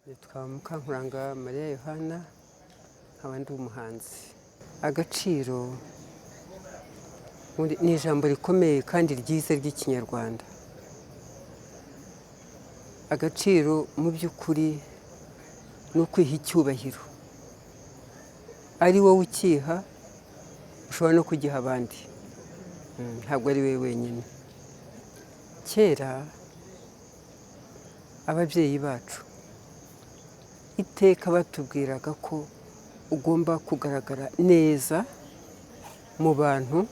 Nitwa Mukankuranga Mariya Yohana, nkaba ndi umuhanzi. Agaciro ni ijambo rikomeye kandi ryiza ry'Ikinyarwanda. Agaciro mu by'ukuri ni ukwiha icyubahiro, ari wowe ukiha, ushobora no kugiha abandi. Ntabwo ari wowe wenyine. Kera ababyeyi bacu iteka batubwiraga ko ugomba kugaragara neza mu bantu,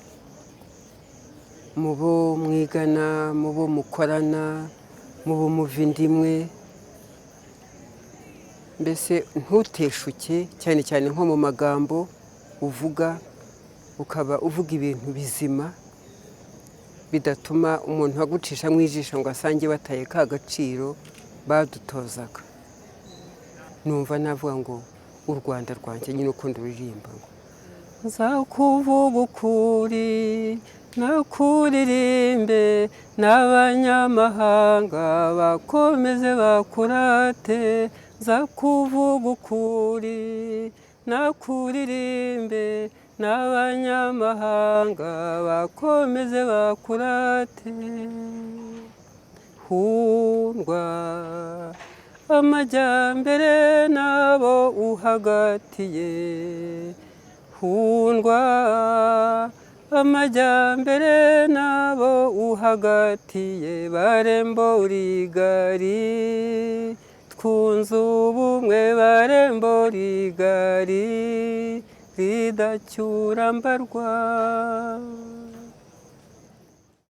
mu bo mwigana, mu bo mukorana, mu bo muva inda imwe, mbese ntuteshuke, cyane cyane nko mu magambo uvuga, ukaba uvuga ibintu bizima bidatuma umuntu agucisha mu ijisho ngo asange bataye ka gaciro badutozaga. Numva navuga ngo u Rwanda rwanjye nyine ukunda uririmba ngo nzakuvuga ukuri nakuririmbe, n'abanyamahanga bakomeze bakurate. Nzakuvuga ukuri nakuririmbe, n'abanyamahanga bakomeze bakurate. Hundwa amajyambere n'abo uhagatiye, hundwa amajyambere n'abo uhagatiye. Barembo rigari twunze ubumwe, barembo rigari ridacyura mbarwa.